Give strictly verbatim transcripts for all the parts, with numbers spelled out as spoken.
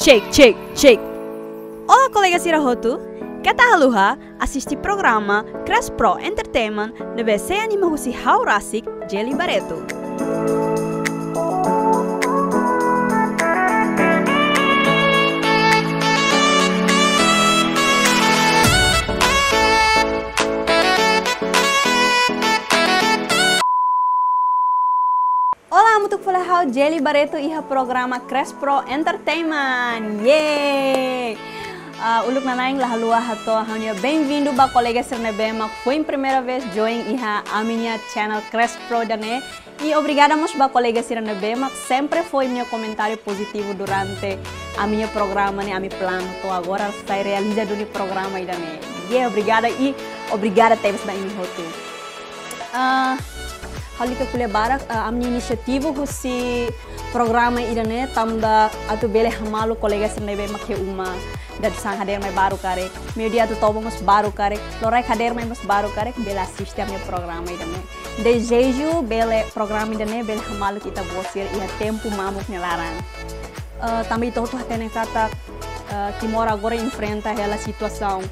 Check, check, check. Olá, kolega sira hotu. Keta haluha asiste programa Crash Pro Entertainment ne'ebé sei anima husi ha'u rasik, Jelly Barreto. Olá, hamutuk fali ho ha'u Jelly Barreto iha programa Crash Pro Entertainment. Yeay! Ah, uluk nanain la haluha hato'o ha'u-nia benvindu ba kolega sira ne'ebé mak foin primeira vez join iha ami-nia channel Crash Pro ida-ne'e. I obrigada mós ba kolega sira ne'ebé mak sempre fó imi-nia komentáriu pozitivu durante ami-nia programa ne'e, ami planu to'o agora sai realiza duni programa ida-ne'e. Yeay, obrigada i obrigada tebes ba imi hotu. Ah, ha'u lalika ko'alia barak, ah, ami-nia inisiativa husi programa ida-ne'e tanba atu bele hamalu kolega sira ne'ebé mak iha uma, dadeer-saan hadeer mai baru karik, meiudia atu toba mós baru karik, loraik hadeer mai mós baru karik, bele asiste ami-nia programa ida-ne'e. Dezeju bele programa ida-ne'e bele hamalu ita-boot sira iha tempu mamuk nia laran. Eh, tanba ita hotu hatene katak, eh, Timor agora enfrenta hela situasaun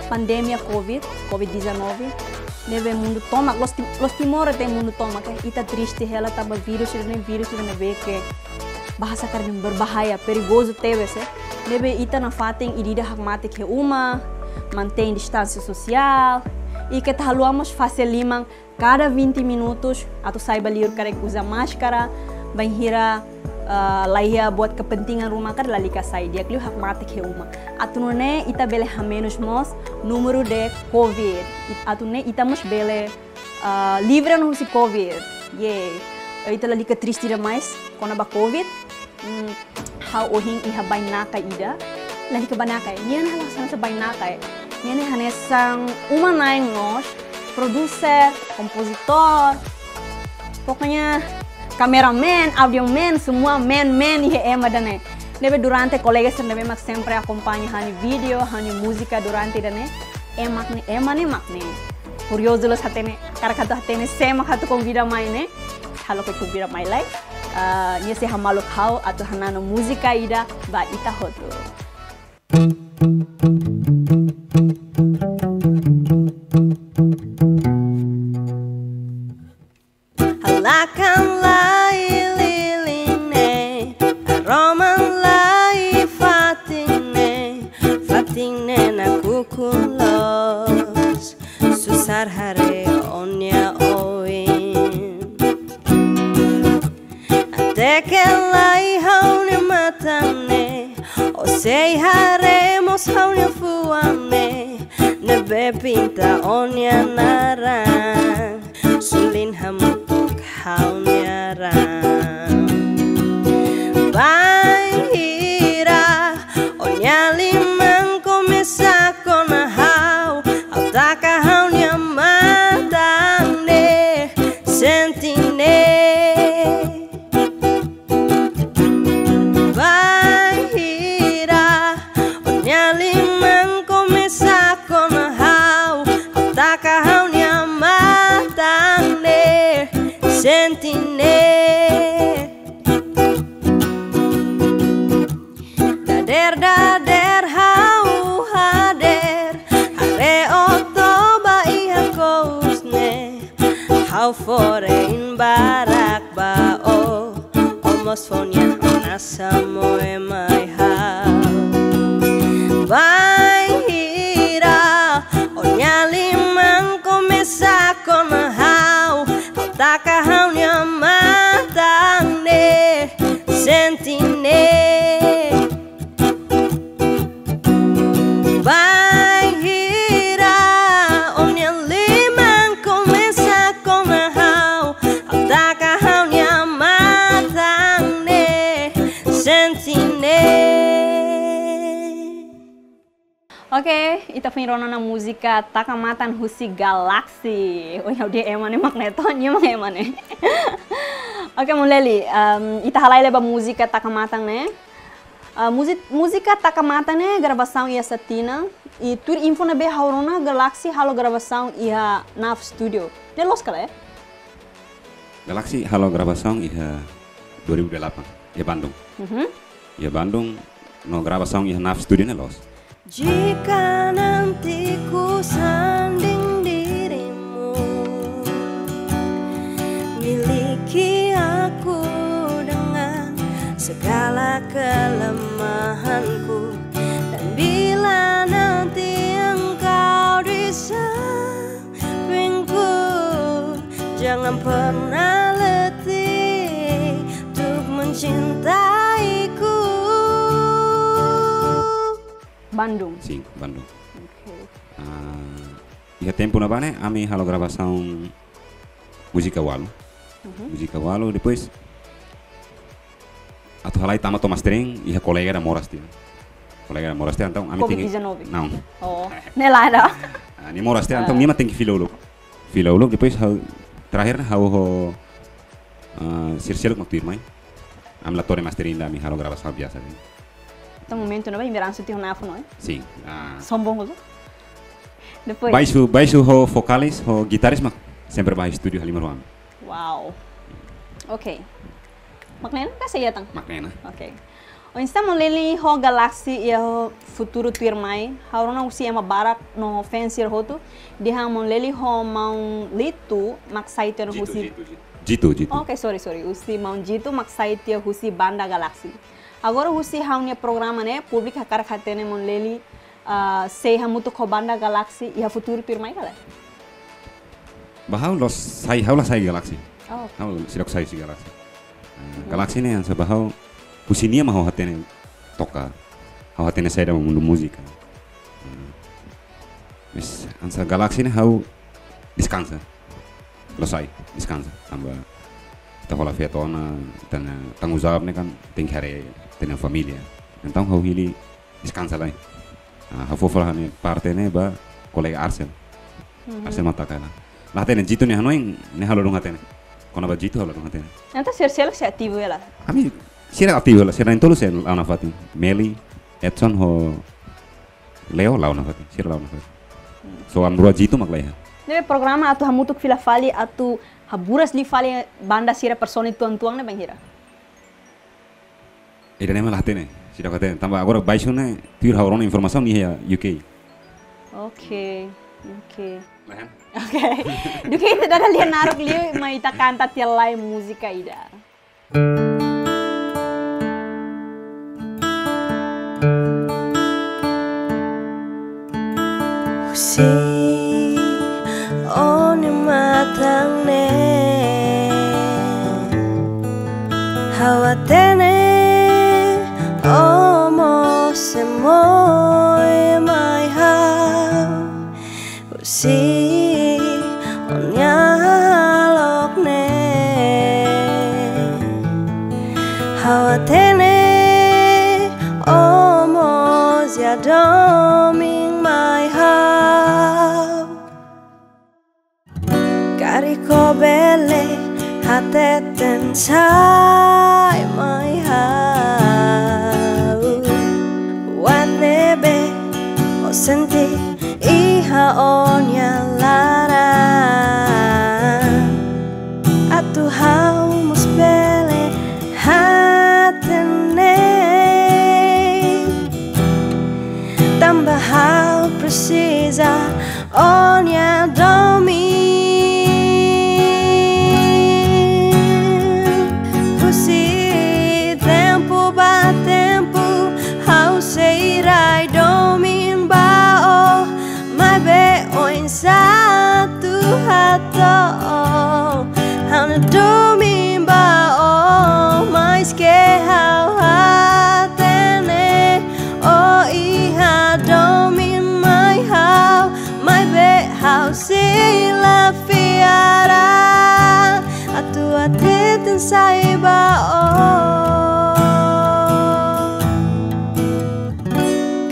pandemia covid, covid dezanove. Ne'ebé mundu tomak, la'ós Ti-, la'ós Timor de'it, mundu tomak, eh, ita triste hela tanba vírus ida-ne'e, vírus ida-ne'ebé ke bahasa karik berbahaya, perigozu tebes, eh. Ne'ebé ita nafatin ida-idak hakmatek iha uma, mantein distánsia sosiál, i keta haluha mós fase liman kada vinte minutus, atu sai ba liur karik uza máskara, bainhira, ah, laiha buat kepentingan ruma karik lalika sai, di'ak liu hakmatek iha uma. Atu nune'e ita bele hamenus mós númeru de covid. It-, atu nune'e ita mós bele, ah, livre ona husi covid. Yeay. Ita lalika triste demais kona-ba covid. Hmm, ha'u ohin iha bainaka ida. Lalika bainaka, eh. Nia ne'e hanesan bainaka, eh. Nia ne'e hanesan uma-na'in mós, produser, kompozitór. Pokoknya, kameramen, audioman, semua man, man iha ema ida-ne'e. Ne'ebé durante kolega sira ne'ebé mak sempre akompaña ha'u-nia vídeo, ha'u-nia múzika durante ida-ne'e. Ema ne'e, ema ne'e mak ne'e. Kuriozu loos hatene, hakarak atu hatene sé mak atu konvida mai ne'e. Halo ke konvida mai lai. Ah, nia sei hamalu ho ha'u atu hananu múzika ida ba ita hotu. Halakan lai lilin ne'e, aroman lai fatin ne'e, fatin ne'e nakukun loos, susar haree ó-nia oin. Hateke lai ha'u-nia matan ne'e, ó sei haree mós ha'u-nia fuan ne'e, ne'ebé pinta ó-nia naran, sulin hamutuk ha'u-nia raan. Bainhira ó-nia liman komesa kona ha'u, ha'u taka ha'u-nia matan ne'e, sente ne'e. Bainhira ó-nia liman komesa kona ha'u, ha'u taka ha'u-nia matan ne'e, sente ne'e. Dadeer-dadeer ha'u hadeer, haree ó toba iha kous ne'e. Ha'u fó-ein barak ba ó, ó mós fó nia hanesan moe mai ha'u. Bainhira ó-nia liman komesa kona ha'u, ha'u taka ha'u-nia matan ne'e, sente ne'e. Bainhira ó-nia liman komesa kona ha'u, ha'u taka ha'u-nia matan ne'e, sente ne'e. Oke, ita foin rona ona múzika Taka Matan husi Galaxy. Oh, ya udah, ema ne'e mak ne'e, toh, nia mak ema ne'e. Oke, Mun Lely, em, ita halai lai ba múzika Taka Matan ne'e. Ah, muzi-, múzika Taka Matan ne'e gravasaun iha sá tinan, i tuir info ne'ebé ha'u rona Galaxy halo gravasaun iha Naf Studio. Ne'e loos ka lae? Galaxy halo gravasaun iha dua ribu delapan, iha Bandung. Mhm. Iha Bandung, no gravasaun iha Naf Studio ne'e loos. Jika nanti ku sanding dirimu, miliki aku dengan segala kelemahanku. Dan bila nanti engkau di sampingku, jangan pernah letih untuk mencintaiku. Bandung. Sin, Bandung. Oke. Ah, iha tempu ne'ebá ne'e, ami halo gravasaun múzika ualu. Mhm. Múzika ualu, depois atu halai tama to'o mastering, iha kolega ida moras tiha. Kolega ida moras tiha, entaun ami tenke... Covid dezanove? Não. Oh, ne'e lae ida. Ah, nia moras tiha, entaun nia mak tenke fila uluk. Fila uluk, depois ha'u, terakhir ne'e ha'u ho, ah, sira seluk mak tuir mai. Ami la to'o iha mastering ida, ami halo gravasaun biasa de'it. Entaun momentu ne'ebá, Emerson tiha ho Naf, não é? Sin. Ah. Sombong, loos. Depois? Baixu, baixu ho vokalis, ho gitaris mak sempre bá estúdiu halimar ho ami. Wow. Oke. Mak ne'e ona ka saida tan? Mak ne'e ona. Oke. Oinsá Maun Lely ho Galaxy iha futuru tuirmai, ha'u rona husi ema barak no fans sira hotu dehan Maun Lely ho Maun Lito mak sai tiha Jito, husi Jito, Jito. Jito, Jito. Oke, sorry, sorry. Husi Maun Jito mak sai tiha husi banda Galaxy. Agora husi ha'u-nia programa ne'e, públiku hakarak hatene Maun Lely, ah, sei hamutuk ho banda Galaxy iha futuru tuirmai ka lae? Ba ha'u la'ós sai, ha'u la sai Galaxy. Oh. Ha'u seidauk sai husi Galaxy. Ah, Galaxy ne'e hanesan ba ha'u, husi nia mak ha'u hatene toka. Ha'u hatene saida mak mundu múzika. Ah, mas hanesan Galaxy ne'e ha'u deskansa. La'ós sai, deskansa. Tanba ita hola feto ona, ita-nia tanggung jawab ne'e kan tenke haree ita-nia família. Entaun ha'u hili deskansa lai. Ah, ha'u fó fali ha'u-nia parte ne'e ba kolega Arsel. Mhm. Arsel mak taka hela. La hatene Jito nia hanoin, ne'e ha'u ladún hatene. Kona-ba Jito ha'u ladún hatene. Entaun sira seluk sei ativu hela? Ami, sira ativu hela, sira na'in-tolu sei la'o nafatin. Meli, Edson ho Leo la'o nafatin, sira la'o nafatin. Hmm. So ami rua Jito mak la iha. Ne'ebé programa atu hamutuk fila fali, atu haburas liu fali banda sira personi tuan-tuan ne'e bainhira? Ida-ne'e mak la hatene, seidauk hatene. Tanba agora baixu ne'e, tuir ha'u rona informasaun nia iha U K. Oke, oke. Lahan? Oke. Duké ita dada lia naruk liu, mai ita kanta tiha lai múzika ida. Husi ó-nia matan ne'e, ha'u hatene ó mós sei moe mai ha'u. Husi ó-nia hahalok ne'e, ha'u hatene ó mós sei domin mai ha'u. Karik ó bele hateten sai mai ha'u. Buat ne'ebé ó sente iha ó-nia laran, atu ha'u mós bele hatene. Tanba ha'u presiza ó-nia domin. Husi tempu ba tempu ha'u sei rai domin ba ó, maibé oinsá atu hato'o ha'u-nia domin ba ó, maske ha'u hatene ó iha domin mai ha'u, maibé ha'u sei la fiar atu hateten sai ba ó.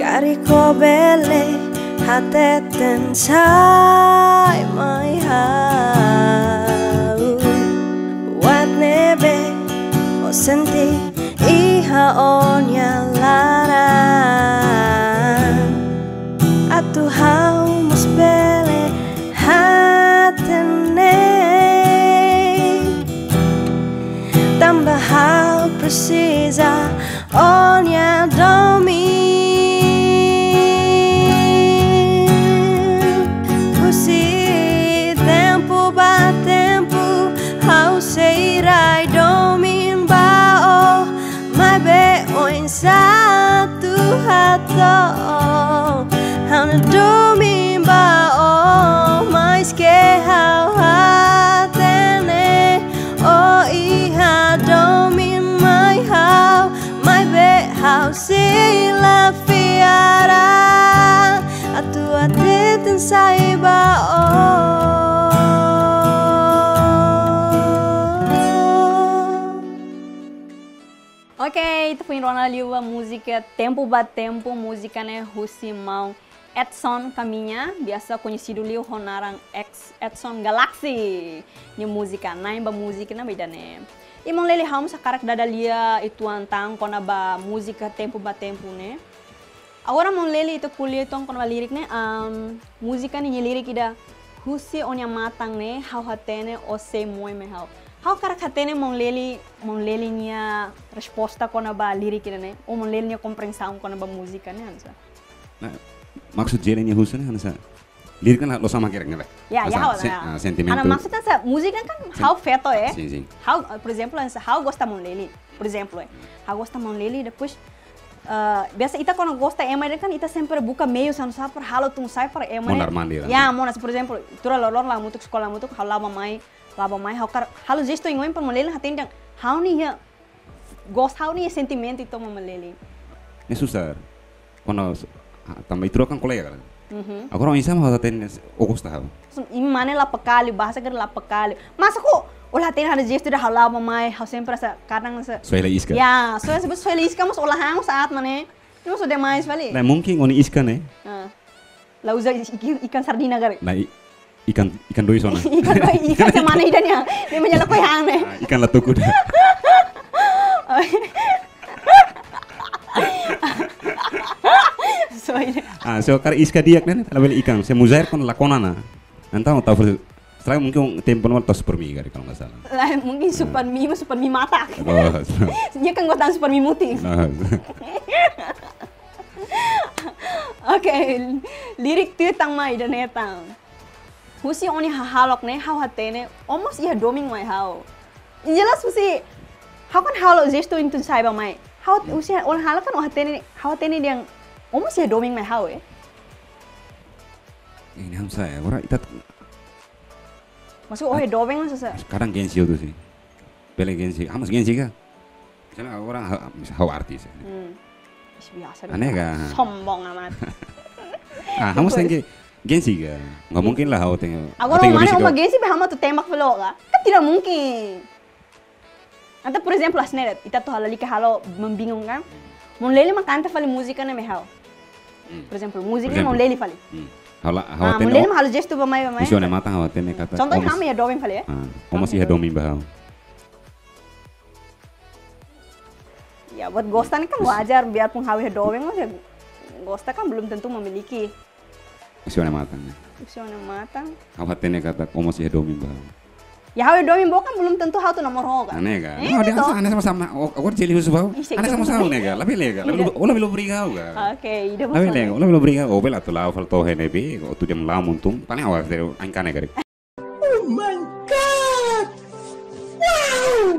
Karik ó bele hateten sai mai ha'u. Buat ne'ebé ó sente iha ó-nia laran, atu ha'u mós bele hatene. Tanba ha'u presiza ó-nia domin. Hato'o, ha'u-nia domin ba ó, maske ha'u hatene ó iha domin mai ha'u, maibé ha'u sei la fiar atu hateten sai ba ó. Oke, ita foin rona liu ba múzika Tempo ba Tempo, múzika ne'e husi maun Edson Caminha, biasa koñesidu liu ho naran ex Edson Galaxy. Nia múzika, na'in ba múzika ne'ebé ida-ne'e. I maun Lely, ha'u mós hakarak dada lia uitoan tan kona-ba múzika Tempo ba Tempo ne'e. Agora maun Lely, ita ko'alia uitoan kona-ba lirik ne'e, am, múzika ne'e nia lirik ida, husi ó-nia matan ne'e ha'u hatene ó sei moe mai ha'u. Ha'u hakarak hatene maun Lely, maun Lely nia resposta kona-ba lirik ida-ne'e, ou maun Lely nia komprensaun kona-ba múzika ne'e hanesan. Nah, maksud Jelly nia husu ne'e hanesan. Lirik ne'e la, loos mak kira-kira. Ya, ya, hanesan, ha'u, sen-, ya. Ah, sentimentu. Ana maksudnya sa, múzika kan Sen-, ha'u feto, eh. Sin, sin. Ha'u, por ezemplu, hanesan ha'u gosta maun Lely. Por ezemplu, eh. Ha'u gosta maun Lely, depois, eh, biasa ita kuandu gosta ema ida kan ita sempre buka meius hanesan para halo tun sai para ema ne'e. Mondar-mandir, ya, hanesan. Mona, por ezemplu, tuur loroloron hamutuk, eskola hamutuk, ha'u la'o bá mai, la'o bá mai, ha'u hakarak halo jestu oioin para maun Lely hatene dehan ha'u-nia gosta, ha'u-nia sentimentu uitoan ba maun Lely. Ne'e susar. Kuandu s-, ah, tanba ita rua kan kolega kan. Mhm. Agora oinsá mak hatene ó gosta ha'u. Sum, imi mane la peka liu, bahasa kira la peka liu. Masa ko ó la hatene ha'u-nia jestu ida ha'u la'o bá mai, ha'u sempre sa, kadang sa. Soe hela iska. Ya, soe, sebut soe hela iska, mas ó la han saat mane. Ne'e mós demais fali. Nah, mungkin ó-nia iska ne'e. Ah. La uza i-, i-, ikan sardina karik. Nah, i-, ikan, ikan dois ona. Ikan dois, ikan semana ida nia. Nia menjadi koi hang ne'e. Ah, ikan la tuku ida. So, ida. Ah, so karik iska di'ak ne'e, labele ikan. Se muzair kon la kona ona. Entaun, tau fre-, será mungkin tempu ne'ebá tau Supermi karik, kalau nggak salah. Lah, mungkin Supermi, mas Supermi matak. Oh, so. Nia kan gosta Supermi mutin. Nah. Oke, lirik tuir tan mai ida-ne'e tan. Husi ó-nia hahalok ne'e, ha'u hatene, ó mós iha domin mai ha'u. Jelas husi, ha'u kan halo jestu oioin tun sai bá mai. Ha'u, hmm, husi ó-nia hahalok kan ó hatene, ha'u hatene dehan, ó mós iha domin mai ha'u, eh. Ini ham saya, ora ita. Maksud, ó iha doben kan susah. Kadang gengsi ó tuh sih. Bele gengsi, ha'u mós gengsi ka? Misalnya orang ha-, misal ha'u artis. Hmm. Ih, biasa. Aneh ka? Sombong amat. Ah, ha'u mós tenke gengsi ka? Nggak mungkin lah ha'u tenke. Agora, ha'u tenke mana uma gengsi be ha'u mak atu tembak fali ka? Kan tidak mungkin. Entaun, por ezemplu, hanesan ne'e de'it, ita atu lalika halo membingungkan. Maun Lely mak kanta fali múzika ne'e mai ha'u. Hmm. Por ezemplu, múzika, por ezemplu, maun Lely fali. Hmm. Ha'u la, ha'u hatene, maun Lely mak halo jestu bá mai, bá mai. Husi ó-nia matan ha'u hatene katak. Contoh, ó mós, ha'u iha domin fali, eh? Ah, ó mós iha domin ba ha'u. Ya, buat gosta ne'e kan wajar, biarpun ha'u iha domin, mas ya gosta kan belum tentu memiliki. Husi ó-nia matan ne'e. Husi ó-nia matan. Ha'u hatene katak ó mós iha domin ba ha'u. Ya, ha'u iha domin ba ó kan belum tentu ha'u atu namora ho ka. Aneh ka? Eh, nah, dia betul. Hanesan, hanesan sama-sama. Ó, ó Jelly husu ba ha'u. Ih, hanesan sama-sama ne'e ka? Labele ka? Labele, ó labele obriga ha'u ka? Oke, ida. Labele, ó labele obriga ha'u. Ó bele atu la'o fali to'o iha ne'ebé, ó atu di'ak la'o mak tun. Paling awal dari ain kane karik. Oh my God! Wow!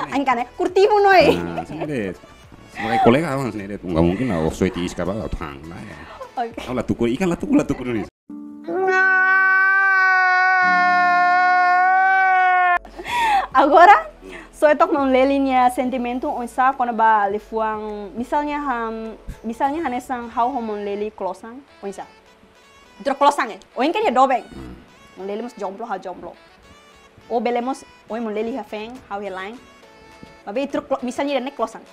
Ain kane, kurtimu noi. Nah, hanesan ne'e de'it. Sebagai kolega, hanesan ne'e de'it. Nggak mungkin lah, ó soe tiha iska ba, ó tang lah ya. Oke. Ha'u la tuku, ikan la tuku, la tuku duni. Agora, soe took maun Lely nia sentimentu, oinsá kona-ba liafuan, misalnya ham, misalnya hanesan ha'u ho maun Lely klosan, oinsá. Ita rua klosan, eh. Ohin kan iha doben. Hmm. Maun Lely mós jomblo, ha'u jomblo. Ó bele mós, ohin maun Lely iha feen, ha'u iha la'en. Maibé ita rua klo-, misalnya ida-ne'e klosan.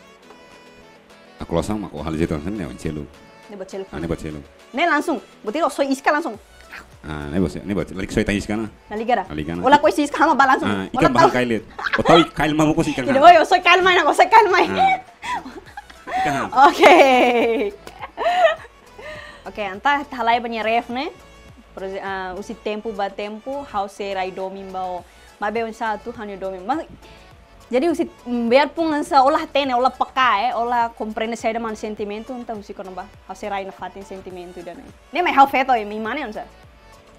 Ah, klosan mak ó halo jetu hanesan ne'e, ó selu. Ne'e buat selu. Ah, ne'e buat selu. Ne'e langsung, buat ida ó soe iska langsung. Ah, ne'e buat se-, ne'e buat, lalika soe tan iska ona. Lalika ka? Lalika ona. Ó lakohi iska ha'u mak bá langsung. Ah, ikan ba han kail. Ó tau kail mai, ó soe kail mai. Tidak, oi, ó soe kail mai, ó soe kail mai. Ah. Ikan. Oke. Oke, entaun ita halai ba nia ref ne'e. Por exe-, ah, husi tempu ba tempu, ha'u sei rai domin ba ó. Maibé oinsá atu ha'u-nia domin. Mas, jadi husi, mm, biarpun hanesan ó la hatene, ó la peka, eh, ó la komprende saida mak sentimentu, entaun husi kona-ba. Ha'u sei rai nafatin sentimentu ida-ne'e. Ne'e mai ha'u feto, eh, imi mane oinsá?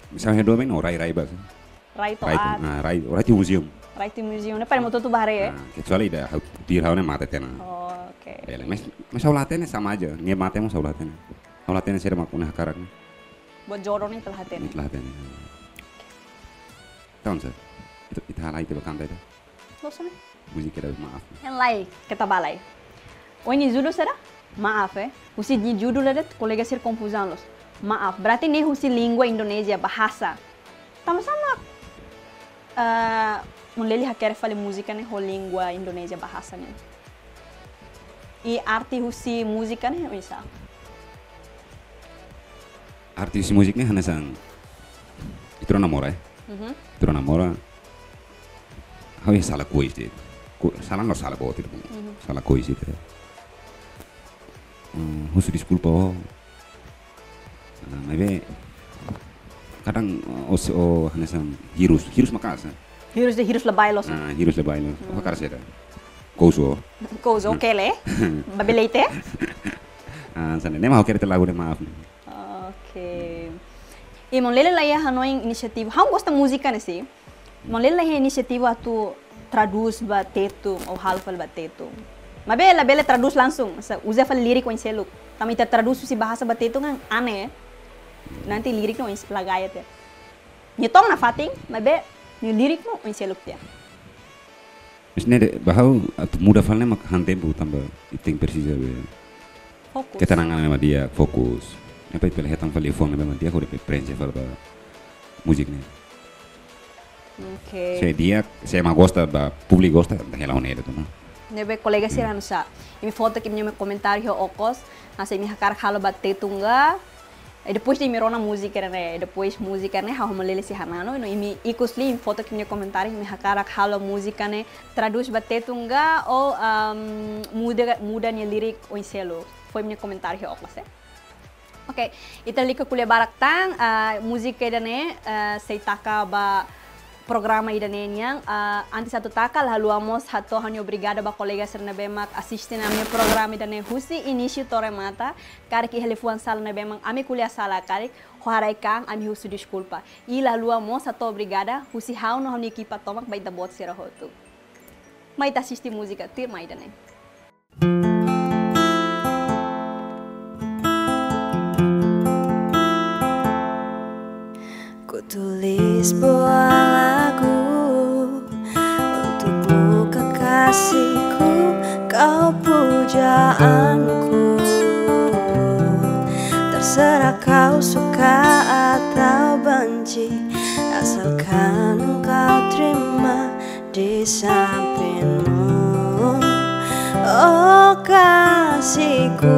Misalnya domin, ó rai, rai ba. Rai to'o, rai to'o, ah, rai, rai to'o museum. Rai to'o museum, ne'e para ema hotu-hotu bá haree, eh? Ah, kecuali ida ha'u, tuir ha'u ne'e mate tiha ona. Oh, oke. Bele, mas, mas ha'u la hatene sama aja. Nia mate mós ha'u la hatene. Ha'u la hatene saida mak nia hakarak ne'e. Buat jodoh ne'e ita la hatene. Ita la hatene. Entaun, sá, ita, ita halai ita-nia kanta ida. Loos ne'e? Múzika ida Maaf. Hein lai, keta bá lai. Ohin nia judul saida? Maaf, eh. Husi nia judul de'it kolega sira konfuzaun loos. Maaf. Berarti ne'e husi língua Indonézia, bahasa. Tanba sá mak, eh, maun Lely hakerek fali múzika ne'e ho língua Indonézia, bahasa ne'e? I arte husi múzika ne'e oinsá? Arte husi múzika ne'e hanesan ita rua namora, eh. Mhm. Ita rua namora. Ha'u iha sala kois de'it. Ko-, sala no sala boot de'it. Mhm. Sala kois de'it. Hmm, husu deskulpa, oh. Ah, maibé kadang, oh, se, oh, hanesan hirus, hirus maka'as, eh. Hirus de'it, hirus la bailos. Ah, hirus la bailos. Hmm. Apa kar seda? Kouso. Kouso, hmm, kele. Bebe leite. Ah, hanesan ne'e mak ha'u hakerek tiha lagu ne'e Maaf ne'e. Oke. I maun Lely la iha hanoin inisiativa. Ha'u gosta múzika ne'e sih. Maun Lely la iha inisiativa atu tradús ba Tetun, ou halo fali ba Tetun. Maibé labele tradús langsung, sá, uza fali lirik oin seluk. Tanba ita tradús husi bahasa ba Tetun kan aneh. Nanti lirik ne'e oin la gaya tiha. Nia to'o nafatin, maibé nia lirik ne'e oin seluk tiha. Mas ne'e de'it, ba ha'u atu muda fali ne'e mak han tempu tanba ita presiza be. Fokus. Ketenangan ne'ebé mak di'ak, fokus. Ne'ebé ita bele hetan fali fuan ne'ebé mak di'ak, hodi preenxe fali ba múzika ne'e. Oke. Se di'ak, se ema gosta, ba públiku gosta, entaun hela ho ne'e de'it ona. Ne'ebé kolega sira, hmm, hanesan, imi foto ke imi-nia komentáriu iha okos, hanesan imi hakarak halo ba Tetun ka, i depois de imi rona múzika ne'e, depois múzika ne'e, ha'u ho maun Lely sei hananu, no imi ikus liu, imi foto ke imi-nia komentáriu, imi hakarak halo múzika ne'e, tradús ba Tetun ka, ou, ahm, muda, muda nia lirik oin seluk. Fó imi-nia komentáriu iha okos, eh. Oke, ita lalika ko'alia barak tan, ah, múzika ida-ne'e, ah, sei taka ba programa ida-ne'e nian, ah, antes atu taka, la haluha mós hato'o ha'u-nia obrigada ba kolega sira ne'ebé mak asiste ami-nia programa ida-ne'e husi inísiu to'o remata, karik iha liafuan sala ne'ebé mak ami ko'alia sala karik, ho haraik-an ami husu deskulpa. I la haluha mós hato'o obrigada, husi ha'u no ha'u-nia ekipa tomak ba ita-boot sira hotu. Mai ita asiste múzika tuirmai ida-ne'e. Ku tulis buah lagu untukmu, kekasihku, kau pujaanku. Terserah kau suka atau benci, asalkan kau terima di sampingmu, oh kasihku.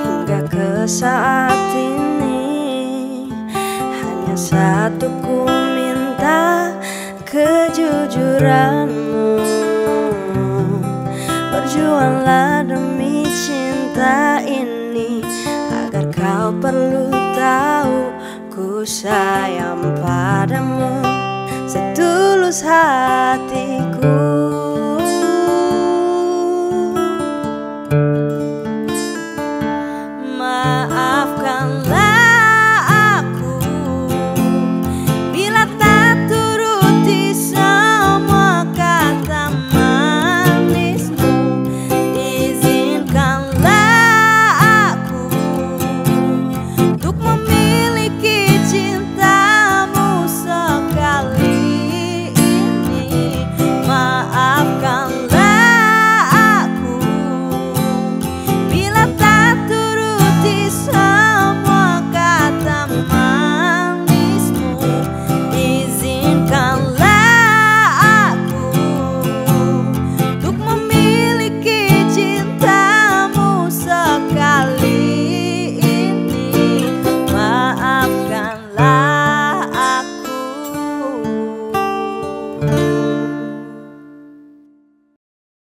Hingga ke saat ini, hanya satu ku minta, kejujuranmu. Berjuanglah demi cinta ini, agar kau perlu tahu ku sayang padamu setulus hatiku.